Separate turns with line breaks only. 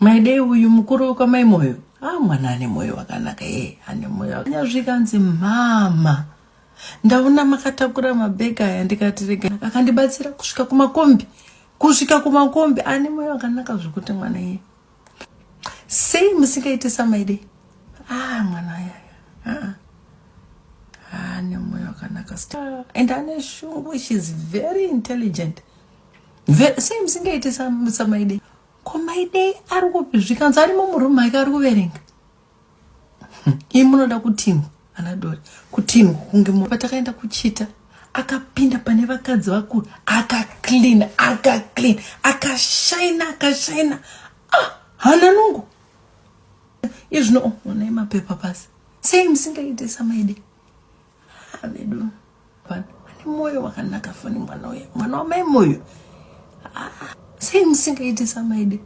Maidei uyu mukuru wekwamai Moyo. Ah, mwana ane moyo wakanaka e, ane moyo. Nyazvikanzi mama. Ndaona makatakura mabhegi aya ndikati rega akandibatsira kusvika kumakombi. Kusvika kumakombi ane moyo wakanaka zvekuti mwana iye. Sei musingaite samaidei? Ah, mwana aya. Ah. ah. Ane moyo wakanaka. And ane shungu, she's very intelligent. Sei musingaite samaidei? Ko Maidei ari kupi? Zvikanzi arimo muroom make ari kuverenga. Imi munoda kutinhwa ana Dori. Kutinhwa kunge patakaenda kuchita akapinda pane vakadzi vakuru akaclean akaclean akashaina akashaina ah, hana nungu izvino oh, onai mapepa pasi sei musingaite samaidei ah, vedu ane moyo wakanaka fani mwana uya mwana wamai moyo ah, sei musingaite samaidei.